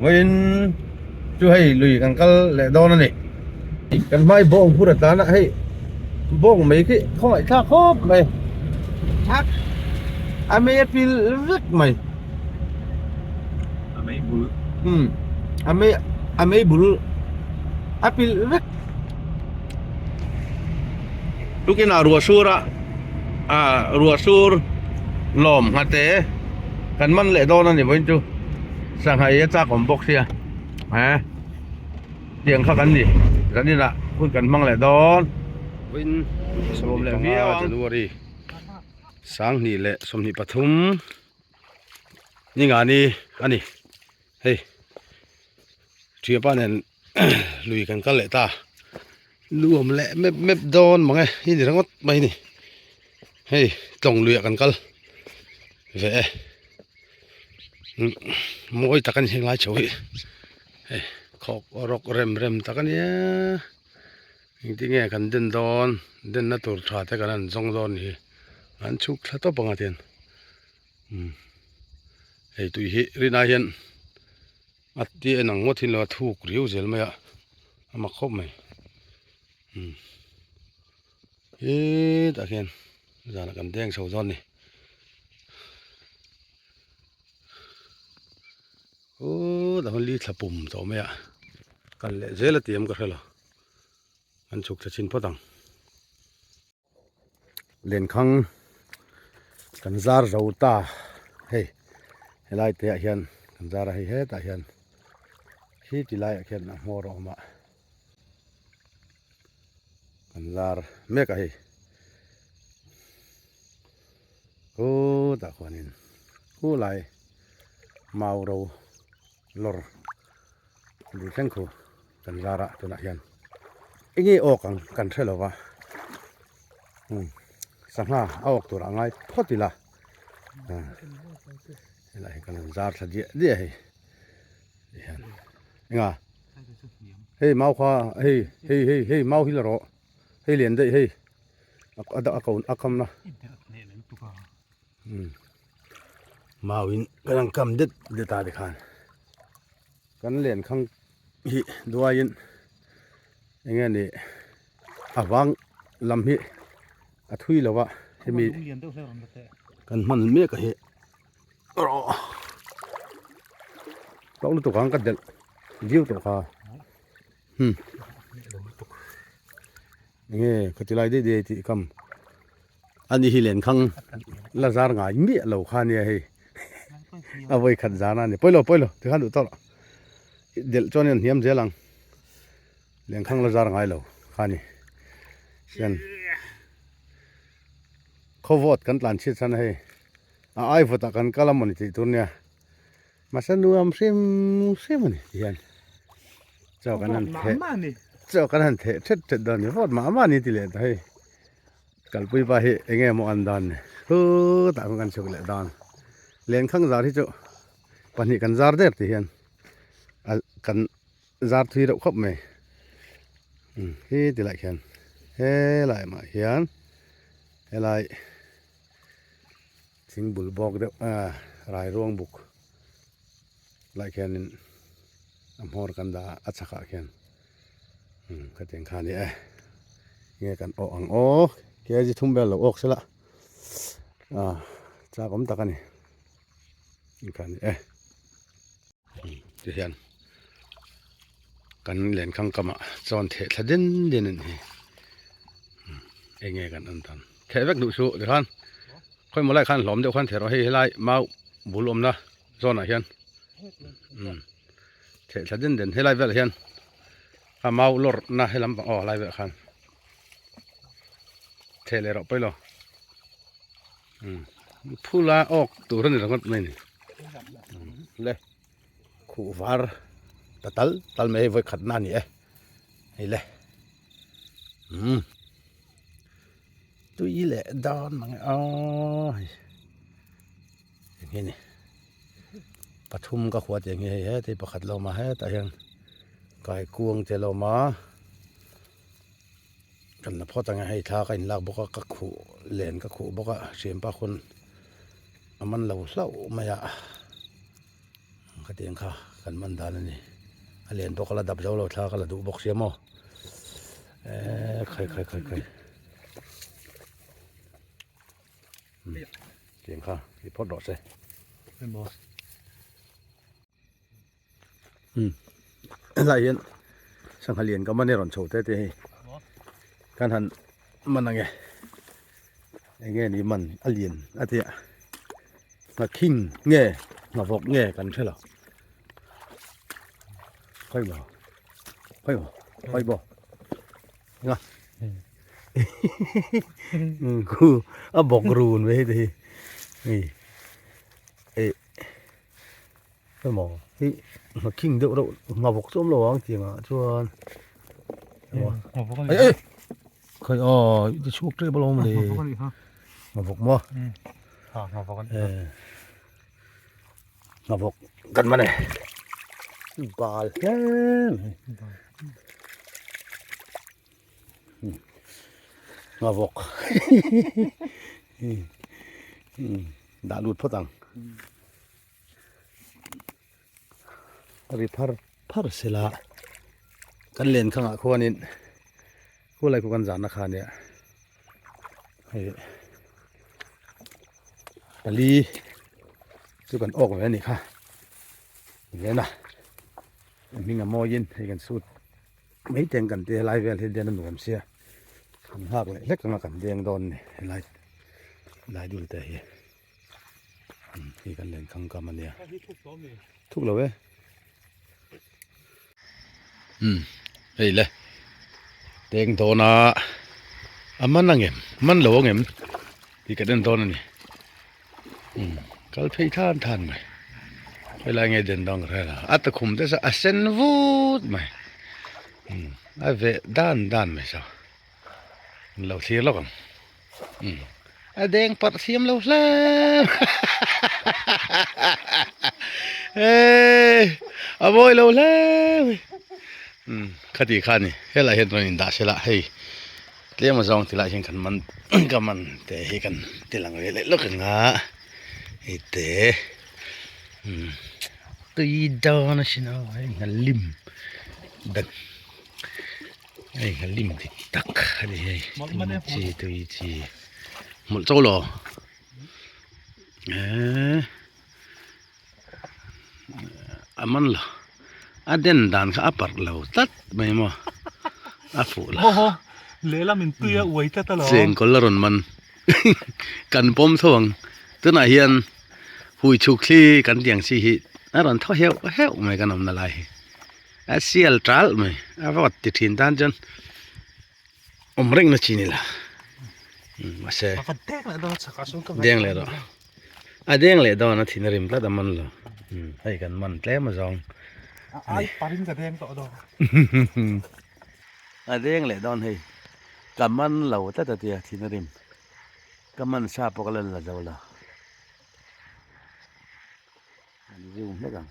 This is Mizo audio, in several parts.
Vawiin chu hei lui kan kal leh dawn a ni. Kan hmai bawng phur a tlan a, hei bawng mai khi khawngaih thlak khawp mai. Thak a mei a pil vek mai. A mei bul. Um a mei a mei bul a pil vek. Tukinah ruah sur a ah ruah sur lawm nghate kan man leh dawn a ni vawiin chu sangha ei a chak awm bawk sia eh tiang kha kan ni zaninah hun kan hmang leh dawn. Vawiin 25 January sanghnih leh 23 ni nga ni a ni hei thianpa nen. lui kan kal leh ta nuam leh mep mep dawn mang e hi ni ringawt mai a ni hei tlawng luiah kan kal ve e mawi tak a ni henglai chho hi hei khawk rawk rem rem tak a nia engtin nge kan den dawn denna tur tha te kan han zawng dawn a ni hi an chhuk thla tawp ang a tian hei tui hi rinai hian. A ti en ang ngawt hin lo a thuk riau zel mai a a mak khawp mai umm hetah khian zanah kan deng chho dawn a ni aww tah khawn li thla pum tawh mai a kal leh zel a ti em ka hre lo an chhuk thla chhin phawt ang. Lenkhang kan zar zo ta hei helai te ah hian kan zar a hei hetah hian khi ti laiah khian a hmawr a awm a kan zar mek a hei khutah khuanin khulai mau ro lawr lui thleng khu kan zar a tunah hian enge awk ang kan hre lo va umm sangha a awk tur a ngai phawt ila helai hi kan han zar thla diah diah hei tihian enga hei mau kha hei hei hei hei mau hi la rawh hei lian daih hei a ko a kam na umm mau in kan han kam det det a tikhan. Kan len khang hi duaiin eng nge ni a vang lam hi a thui lo a hemi kan hman mek a hi rawh tawk lutuk ang ka delh viau tawh kha hmm eng nge khati lai daih daih tih kam ani hi len khang la zar ngai miah lo kha nia hei a vawi khat zan a ni pawilo pawilo tikhan duh tawh delh chuan in hniam zel ang len khang la zar ngai lo kha ni hian khawvawt kan tlan chhiat chhan a hei a ai vawtah kan kal a mawni tih tur nia mahse nuam hrim hrim a ni tihian chaw kan han theh chaw kan han theh thet thet dawn a ni vawt mah mah a ni ti leh ta hei. Kalpui pa hi eng nge maw an dan ni khutah khan kan chhuk leh dan lenkhang zar hi chu pahnih kan zar der tih hian a kan zar thui reuh khawp mai umm hi ti lai khian helai mah hian helai thing bul bawk deuh ah rai ruang buk lai khianin a hmawr kan dah a a chhakah khian. Umm khatiang kha a ni e nge kan awh ang aw kg thum vel lo awk sela ah chak awm tak a ni kha a ni e ti hian kan lenkhang kamah chuan theh thla din din a ni eng nge kan en dan theh vek duh suh tikhan khawimaw lai khan hlawm deuh khan theh rawh hei helai mau bul awmna zawnah hian umm. Theh thla den den helai velah hian a mau lawr na helam pang aw helai velah khan theh leh rawh pawi lo umm phula awk tur a ni ringawt mai a ni le khuh var ta tal tal mai hei vawi khat na a ni e hei le umm tui leh dan mang e aw hei. Eng hi ni pathum ka hua tih ang hi hei heti pakhat lo awm a hetah hian kaikuang te lo awm a kan la phawt ang e hei thla ka inlak bawk a ka khuh len ka khuh bawk a hriampa hun a man lo hlauh mai a khatiang kha. kan man dan a ni a lian bawk a la dap zo lo thla ka la duh bawk sia maw eee khai khai khai khai tiang kha i phawt rawh se helai hian sangha lian ka man e rawn chho te te hei kan han man ang e eng nge ni man a lian a tia nghakhing nge nghavawk nge kan hre lo khawi maw khawi maw khawi maw nga khu a bawk run ve hei te hi hei eh emaw hi nghakhing deuh reuh nghavawk chu awm lo ang tiang ah chuan ei ei khawi aw i ti chhuak tep alawm le nghavawk maw nghavawk kan man e bal hle mai nghavawk dah lut phawt ang ri phar phar sela kan len khangah khuanin khulai khu kan zahna kha nia hei pali chu kan awk ve a nih kha len a hming a mawiin hei kan sut mai teng kan ti helai vel hi den a nuam sia kan nghak leh hlek anga kan deng dawn a ni helai lai dul te hi. Hei kan len khang kam ania thuk lo e um hei le teng dawn a a man ang em man lo ang em tih kan en dawn ani um kal phei than than mai helai nge den dawn ka hre lo a tukhum te saw a sen vut mai um a veh dan dan mai saw an lo thlir lawk ang. A deng parh thiam lo hle eh a mawi lo hle mai khati kha ni helai hian rawn indah sela hei tlem azawng ti lai hian kan man ka man te hi kan ti lang ve leh lawk ang a hei te tui dawn asin aw hei lim dat. Hei ka lim dik tak a ni hei tui chi tui chi hmawlh chaw lo eee a man lo a den dan kha a parh lo tlat mai maw a fuh lo aw lehlam in tui a uai tlat alawm chengkawl a rawn man kan pawm tho ang tunah hian hui chhuk thli kan tiang chi hi a rawn thaw heuh heuh mai kan awmna lai hi. A sial tal mai a vawt ti thin tan chuan awm reng na chi ni la mahse deng leh rawh a deng leh dawn a thin a rim tlat a man lo hei kan man tlem a zawng ai parin ka deng tawh dawn a deng leh dawn hei ka man lo tlat a tia thin a rim ka man sa pawh ka la la zo lo An zung hlek ang.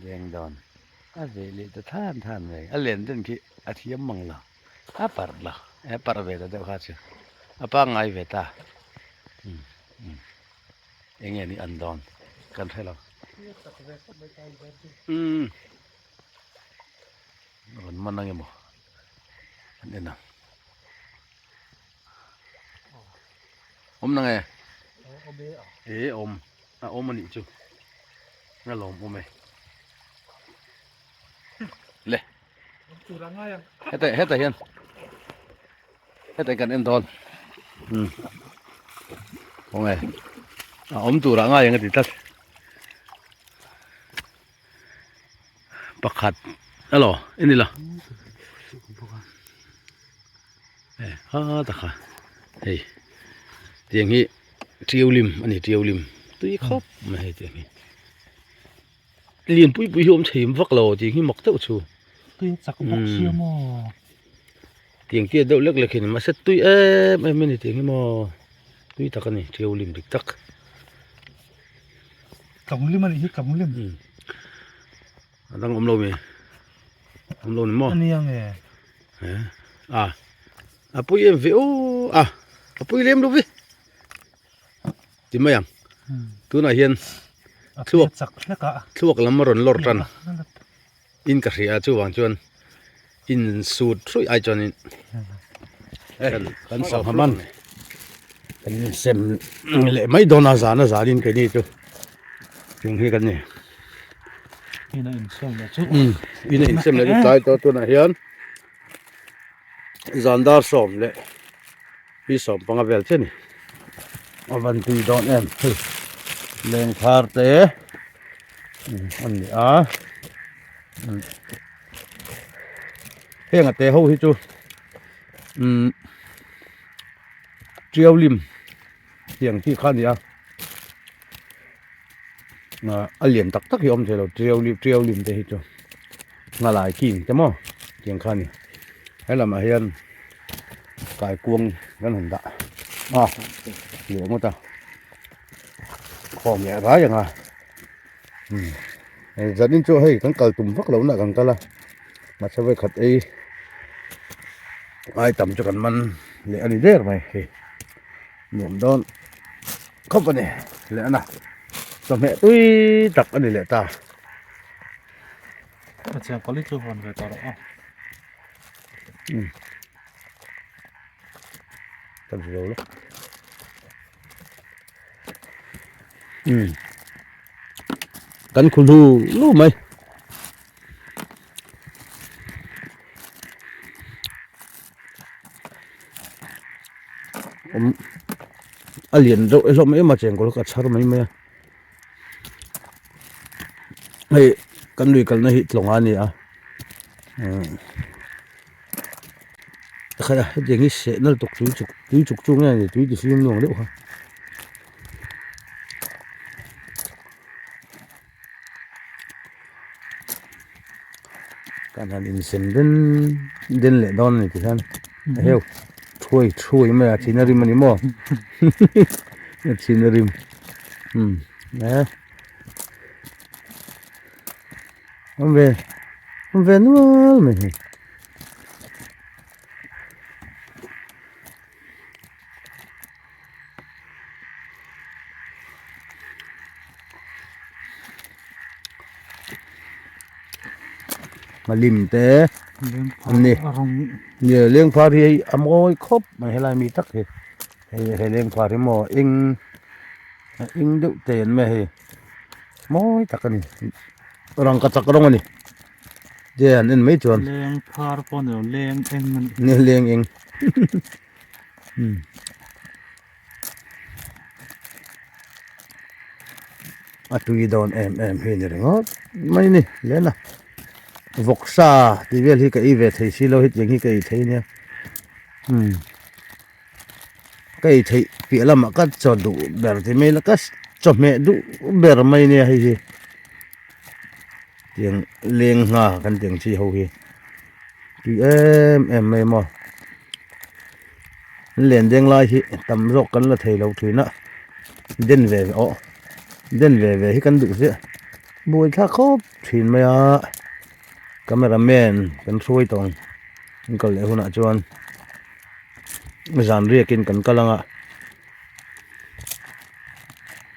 Deng dawn. A ve leh ta than than mai. A len den khi a thiam mang lo. A parh lo. A parh ve ta deuh kha chu. A pangngai ve ta. Eng nge ni an dawn kan hre lo. Umm. Rawn man ang emaw. An en ang. Awm na nge? E awm. A awm anih chu. Nga lawm awm e. Le. Heta heta hian. Heta kan en dawn. Hmm. Awm e. A awm tur ah ngai ang a ti tlat. Pakhat. Alo, enila. Ha takha hei tiang hi tiau lim a ni tiau lim tui khawp mai hei tiang hi lian pui pui hi awm thei vak lo tiang hi mak deuh chu tui chak bawk sia maw tiang tia deuh lek lek hi ni mahse tui em em a ni tiang hi maw tui tak a ni tiau lim dik tak tlawng lim a nih hi tlawng lim a dang awm lo mi awm lo ni maw a nia nge a a pui em ve aw a a pui lem lo ve ti mai ang tunah hian. Thluak thluak lam a rawn lawr tan in ka hria chuvang chuan in sut hruih ai chuanin kan sangha man kan insem leh mai dawn a zan a zanin keini chu chung hi kan ni ina insem leh chu ina insem leh chu tlai tawh tunah hian zan dar sawm leh Pi sawmpanga vel che ni. A van tui dawn em hei lengphar te an ni a heng a te ho hi chu umm tiau lim tiang chi kha a ni a a lian tak tak hi a awm thei lo tiau lim tiau lim te hi chu nghalai king te maw tiang kha a ni he lamah hian. Kaikuang kan han dah a leh ngawt a khawm leh rai ang a umm zanin chu hei kan kal tum vak lohna kan kal a mahse vawikhat ei ai tam chu kan man leh a ni der mai hei nuam dawn khawp a ni leh a na chawhmeh tui tak a ni leh ta. Kan hmu lo lo. Um. Kan khu hlu hlu mai. Awm a lian deuh hlawm em a chengkawl ka chhar mai mai a. Hei kan lui kalna hi tlawng a ni a khaia hetiang hi seh nal tawk tui chuk tui chuk chu nge ni tui ti fim nuam deuh kha kan han insem den den leh dawn a ni tikhian heu thuai thuai mai a thina rim a ni maw thina rim umm e awm ve awm ve nual mai hei. Lim te an ni nge lengphar hi hei a mawi khawp mai helai mi tak hi hei he lengphar hi maw eng a eng deuh te an mai hei mawi tak a ni rangkachak rawng a ni te an en mai chuan lengphar pawh a ni lo leng eng a ni nge leng eng. A tui dawn em em hi ni ringawt mai ni lena vawksa tih vel hi ka ei ve thei silo hetiang hi ka ei thei nia umm ka ei theih piah lamah ka chaw duh ber ti mai ila ka chawhmeh duh ber mai nia hei hi tiang leng ngha kan tih ang chi ho hi tui em em mai maw. Len deng lai hi tam zawk kan la thei lo thin a den ve ve aw den ve ve hi kan duh ziah buai thlak khawp thin mai a camera man kan hruai tawh ang an kal leh hunah chuan zan riakin kan kal ang a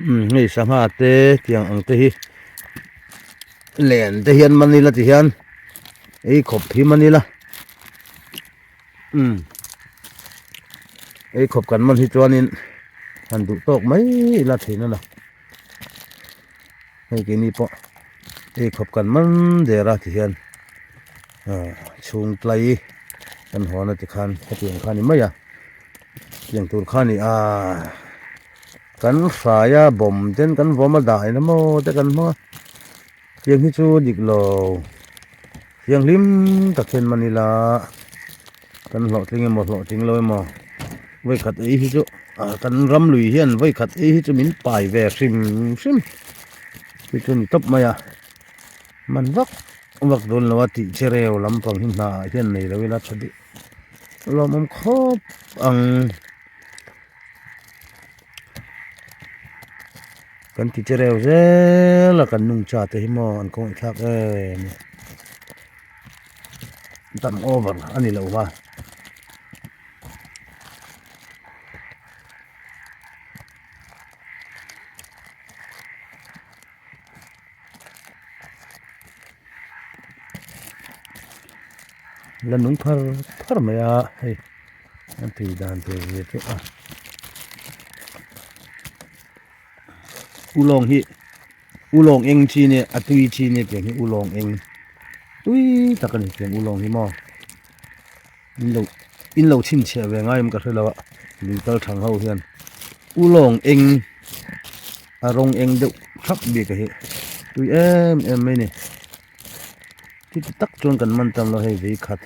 umm hei sangha te tiang ang te hi len te hian man ila ti hian ei khawp hi man ila. Umm ei khawp kan man hi chuanin han duh tawk mai ila thin a na hei keini pawh ei khawp kan man der a tihian ah chhung tlai kan hawn a tikhan hetiang kha a ni mai a tiang tur kha a ni a kan hrai a bawm ten kan vawm a dah in emaw te kan hmang a tiang hi chu dik lo. Thianghlim tak hian man ila kan hlawhtling emaw hlawhtling lo emaw vawikhat ei hi chu kan ram lui hian vawikhat ei hi chu min pai ve hrim hrim chu chu a ni tawp mai a man vak vak dawn lo a tih che reu lampang hi hna ah hian nei lo ila tha duh lawmawm khawp ang. Kan ti che reu zel a kan nungcha te hi maw an kawngih thlak em tam over a ni lo va. La nung phar phar mai a hei a tui dan tur zia chu a ulawng hi ulawng eng chi nia a tui chi nia tiang hi ulawng eng tui tak a ni tiang ulawng hi maw in lo in lo chhinchhiah ve ngai em ka hre lo a lui kal thang ho hian ulawng eng a rawng eng deuh thap bik a hi tui em em mai a ni. Chuti tak chuan kan man tam lo hei vei khat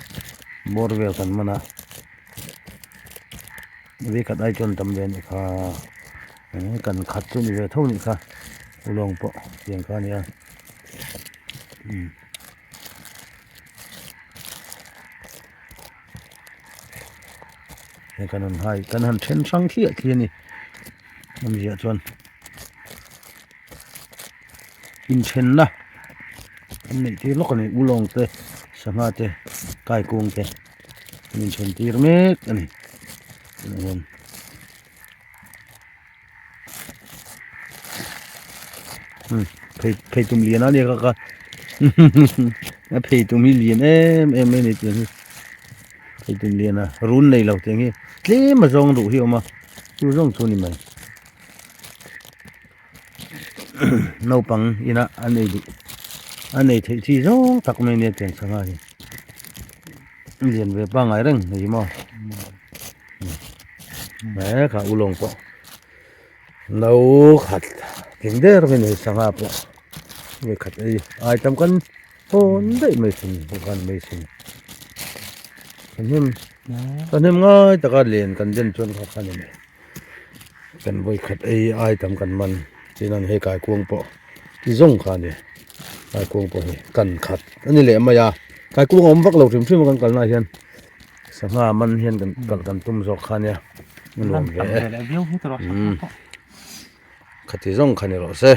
bawr vel kan man a vei khat ai chuan tam ve anih kha kan khat chu ni ve tho anih kha ulawng pawh tiang kha ania umm hei kan han hai kan han then hrang thliah thliah a ni awmzia chuan. Inthenna an neih tir lawk a ni ulawng te sangha te kaikung te an inthen tir mek a ni tunah hian umm phei phei tum lian a nia ka ka a phei tum hi lian em em mai a ni tiang hi phei tum lian a run nei lo tiang hi tlem a zawng duh hi a awm a chu zawng chu a ni mai. Naupang ina an ei duh an ei theih chi zawng tak mai nia tiang sangha hi lian ve pangngai reng a ni maw he kha ulawng pawh no khat tling der mai a ni sangha pawh vawi khat ei ai tam kan hawn daih mai thin kan mai thin kan hnem kan hnem ngai taka len kan den chuan kha khan a ni. Kan vawi khat ei ai tam kan man chian hei kaikuang pawh ti zawng kha a ni kaikuang pawh hi kan khat a ni leh mai a kaikuang a awm vak lo hrim hrim a kan kalna ah hian sangha man hian kan kalh kan tum zawk kha a nia a nuam ve e umm khati zawng kha ni rawh se.